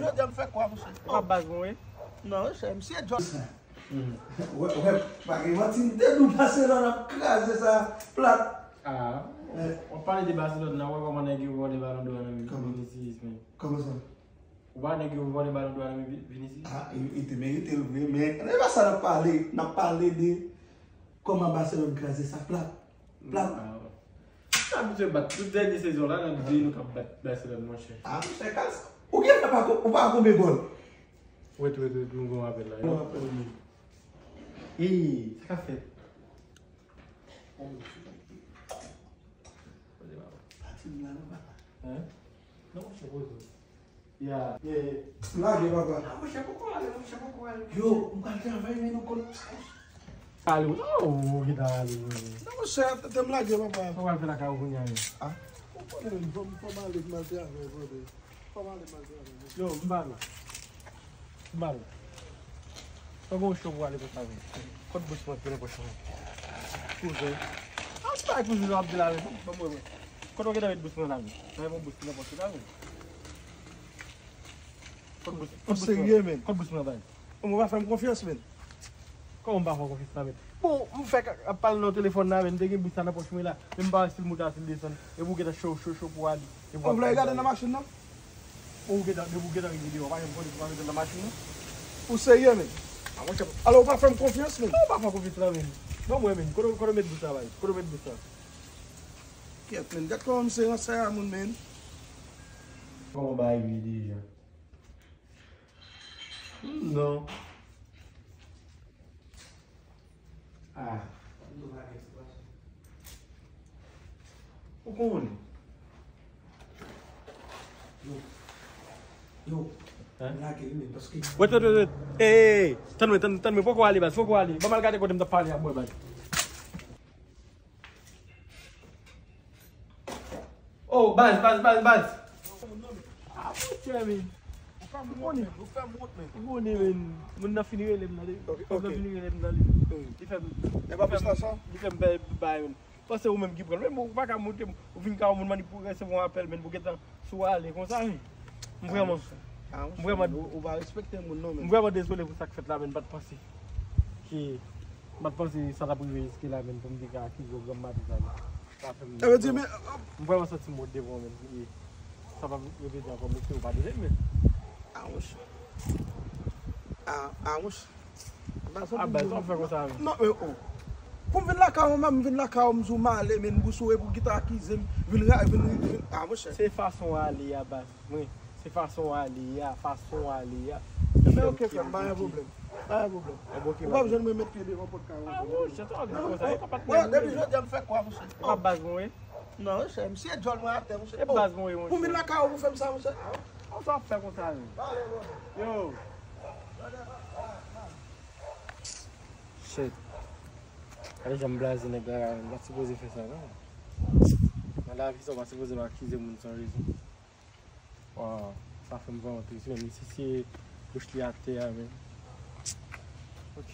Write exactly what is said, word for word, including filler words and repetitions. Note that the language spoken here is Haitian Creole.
Jodi a m fè kwa, monchè? E pa baz mwen, wi. Non, monchè, misye John. Wè, wè, pa gen manti, m te di w Barcelone ap kraze sa plat. Ah, w ap pale de Barcelone nan, wè kòman nèg yo vòlè Ballon d'Or nan men Vinicius, men. Kòman sa? Ou pa nèg yo vòlè Ballon d'Or nan men Vinicius? Ah, e, e te merite l vre, men e pa sa n ap pale. N ap pale de kòman Barcelone kraze sa plat. Plat. Ah, wè. N abitye bat tout dènye sezon la, n ap di nou k ap bat Barcelone, monchè. Ah, monchè, kas. Ou gen pa ko-, ou pa konbyen gòl? Wait, wait, wait, nou gon apèl la. Gon apèl, wi. Ee, sa k ap fèt? Pati m la non, papa. Hein? Non, monchè, poze w. Ya, ye, ye. Lage, papa. Ah, monchè, poko ale, monchè, poko ale. Yo, m pral travay, men nou konn. Ale, oh, ou gentan ale, wi. Non, monchè, tete m lage, papa. Sa w pral fè lakay ou kounye a, menm? Ah, ou konnen, menm, fò m, fò m ale, m al travay, brother. Fò m ale, m al travay, monchè. Yo, m ba nou. M ba nou. Fò gon cho pou ale konsa, menm. Kot bous mwen ki nan pòch mwen? Kouzen. Ah, se pa kouzen w ap di la, menm. Ban mwen, mwen. Kote w gentan met bous mwen la, menm? Nan yon bous ki nan pòch ou la, menm. Ou serye, men? Kot bous mwen bay? Ou pa fè m konfyans, men? Kòman m pa fè w konfyans la, men? Bon, m fèk ap pale nan telefòn la, men m te gen bous la nan pòch mwen la. Men m pa wè si l monte a, si l desann. Epi w gentan cho, cho, cho pou w ale. Ou vle gade nan machin nan? Ou gentan, depi w gentan rive deyò, w pa janm konnen si w pa mete l nan machin nan? Ou serye, men? Ah, monchè. Alò, ou pa fè m konfyans, men? Ou pa fè m konfyans la, men. Ban mwen, men. Kote, kote w met bous la bay? Kote w met bous la? Kyèt, men. Gad kòman m se ransè a moun, men. Kòman bagay yo ye deja? Non. Ah. Ou konnen. Yo. Yo. Hein? Lage wi, men, paske... Wait, wait, wait, wait. Ey, ey, ey. Tann mwen, tann, tann mwen. Poko ale, baz. Poko ale. Ban m al gade kote m t ap pale a bwè, baz. Oh, baz, baz, baz, baz. Ah, monchè, men. Ou konnen, men. Ou konnen, men. Moun nan fin rele m nan, li. Moun nan fin rele m nan, li. Li fè m, li fè m bay, bay, men. Panse ou menm ki pran l. Men ou pa ka monte, ou vin ka yon moun mande pou resevwa yon apèl, men pou gentan sou ale konsa, men. M vrèman, m vrèman, ou pa respekte moun non, men. M vrèman dezole pou sa k fèt la, men m pa t panse ke, m pa t panse sa t ap rive jiske la, men pou m te ka akize w granm maten sa, men. Sa fè m... Sa vle di, men, m vrèman santi m wont devan w, men. Sa p ap repete ankò, mesye, ou padone m, men. Ah, monchè. Ah, ah, monchè. Ah, baz, sa w fè konsa, men. Non, men, oh. Pou m vin lakay ou, m vin lakay ou, m di w m ale, men, bous ou, epi w gentan akize m, vin ra-, vin, vin, ah, monchè. Se fason w ale a, baz. Mwen, se fason w ale a, fason w ale a. Men oke, frè m, pa gen pwoblèm. Pa gen pwoblèm. Ou p ap jwenn mwen met pye devan pòt kay ou ankò. Ah, monchè, sa w ap di konsa, e pa patnè m, depi jodi a m fè kwa, monchè. E pa baz mwen, wi. Non, monchè, misye djòl mwen atè, monchè. E baz mwen, wi, monchè. Pou m vin lakay ou pou fè m sa, monchè. Sa w ap fè konsa, menm? Yo. Shit. Gade jan m blaze nèg la, m pa t sipoze fè sa, non. Nan lavi sa, w pa sipoze pa akize moun san rezon. Waw, sa fè m vrèman tris, men misye se bouch li atè a, men. Ok.